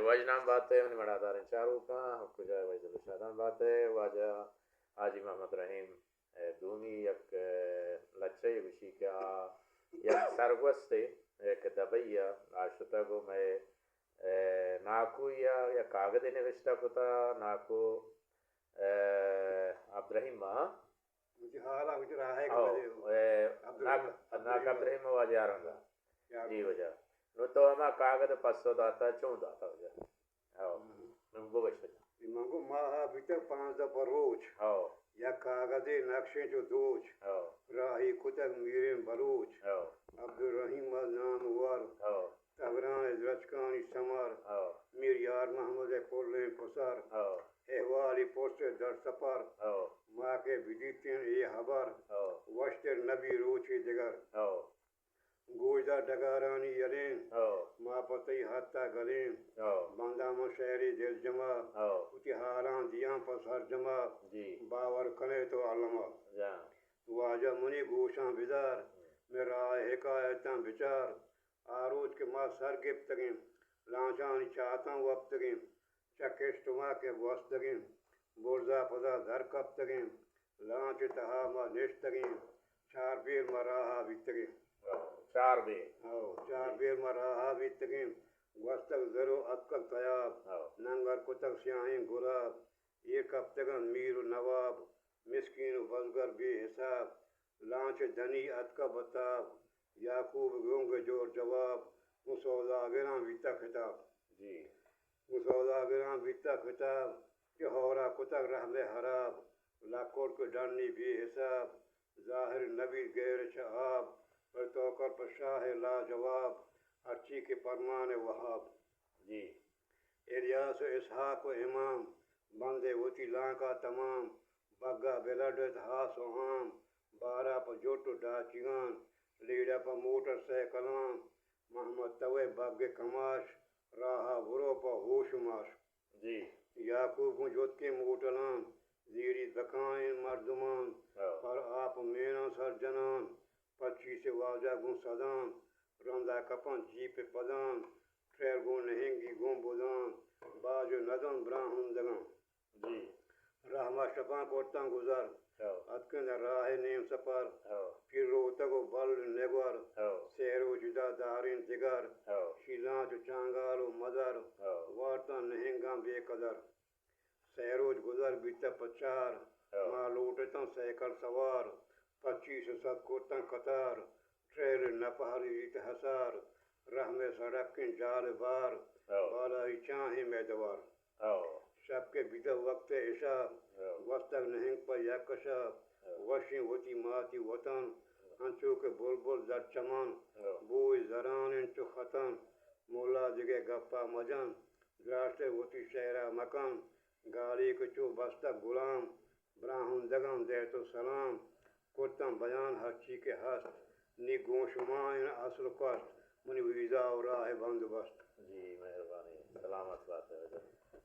وژنام بات ئے منی مڑاداریں چاروکاں، کجا وژدل ءُ شادان بات ئے۔ واجہ حاجی محمد رحیم ءِ دومی یک، ءَ، لچہ یے گوشی کہ آ یک سرگوستے کہ دبئی ءَ آ شتگ ءُ مئے، ءَ، ناکو ءَ یک کاگدے نوشتہ کتا، ناکو، ءَ، عبدالرحیم ءَ، وتی حالاں وتی راہ ءَ او، گوزے۔ اے، عبدالرحیم، ناک، ناک عبدالرحیم ءَ واجہ آرنگ ءَ۔ جی واجہ۔ نو تو ہما کاگد ءِ پسو داتا، چون داتا واجہ؟ او۔ ہم۔ نو بگوش واجہ۔ من گوں ماہ ءَ بیتگ پانزدہ پہ روچ۔ او۔ یک کاگدے نقشیں چو دوچ۔ او۔ راہی کتگ میریں بلوچ۔ او۔ عبدالرحیم ءِ نام ور۔ او۔ تگران ءِ درچکانی سمر۔ او۔ میر یار محمد ءِ پلیں پسر۔ او۔ احوالی پرس ءِ در سپر۔ او۔ ما کہ بدیتیں اے ہبر۔ او۔ وشتر نبی روچے دگر۔ او۔ گوشدار ڈگارانی یلیں۔ او۔ ما پہ تئی ہت ءَ گلیں۔ او۔ بنداں من شعرے دلجم ءَ۔ او۔ وتی حالاں دیاں پہ سرجم ءَ۔ جی۔ باور کن ئے تو الم ءَ۔ جان۔ واجہ منی گوشاں بدار۔ ہم۔ مئے راہ ءِ حکایتاں بچار۔ آ روچ کہ ما سر گپتگیں، لانچانی چاتاں وپتگیں، چہ کشت ما کہ گوستگیں، برزا پدا در کپتگیں، لانچ ءِ تہا ما نشتگیں، چار بیر ما راہ ءَ بیتگیں۔ چار بیر؟ ہو، چار بیر ما راہ ءَ بیتگیں، گوستگ زر ءُ اتکگ تیاب، ہو۔ ننگر کتگ سیاہیں گلاب، ایر کپتگ انت میر ءُ نواب، مسکین ءُ بزگر بے حساب، لانچ ءِ دنی اتکہ بتاب، یعقوب گوں گج ءُ جواب، گوں سوداگراں بیتہ خطاب۔ جی۔ گوں سوداگراں بیتہ خطاب، کہ ہورا کتگ رحم ءِ حراب، لکوڑ کہ ڈنی بے حساب، ظاہر نبیت غیر چہ آب، پر توکل پہ شاہ لاجواب، ہرچی کہ پرمان وہاب۔ جی۔ الیاس ءُ اسحاق ءُ امام، بندے وتی لانکا تمام، بگا بلڈت ہاس ءُ ہام، بارا پہ جٹ ءُ ڈاچیگان، لیڑا پہ موٹر سائیکلان، محمد توئے بگ کماش، راہا برو پہ ہوش ءُ ماش۔ جی۔ یعقوب گوں جتکیں موٹلاں، زیری بکائیں مردمان، ہاں۔ پر آپ میناں سر جنان، پچیس واجہ گوں سدان، رندا کپاں جیپ پدان، ٹریل گوں نہنگی گوں بدان، باج ندان براہندگاں۔ جی۔ رحمہ شپاں کرتاں گزر، ہاں۔ اتکن راہ نیم سپر، ہاں۔ پیر روتگ و بل نگور، ہاں۔ سہ روچ دا دارین دگر، ہاں۔ شیلانچ و چانگال و مدر، ہاں۔ وارتاں نہنگاں بے قدر۔ سہ روچ گزر بیتہ پہ چار، ہاں۔ ما لوٹتاں سائیکل سوار، پچیس سد کرتاں قطار، ٹریل نپہر ریت حسار، رحم سڑکیں جال بار، ہاں۔ بالائی چاہیں میدوار۔ ہاں۔ شپ کہ بیتہ وقت عشاء، ہاں۔ گوستگ نہنگ پہ یک کشا، ہاں۔ وشیں وتی ماتی وطن، انچو کہ بلبل در چمن، ہاں۔ بوئے زران انچو ختن، مولا دگہ گپا مجن، دراستر وتی شعرا مکن، گالی کہ چو بستگ غلام، براہندگاں دئے تو سلام، کرتاں بیان ہرچی کہ ہست، نی گوں شما ایں اصل و کست، منی ویزا و راہ بندوبست۔ جی، مہربانی، سلامت بات ئے۔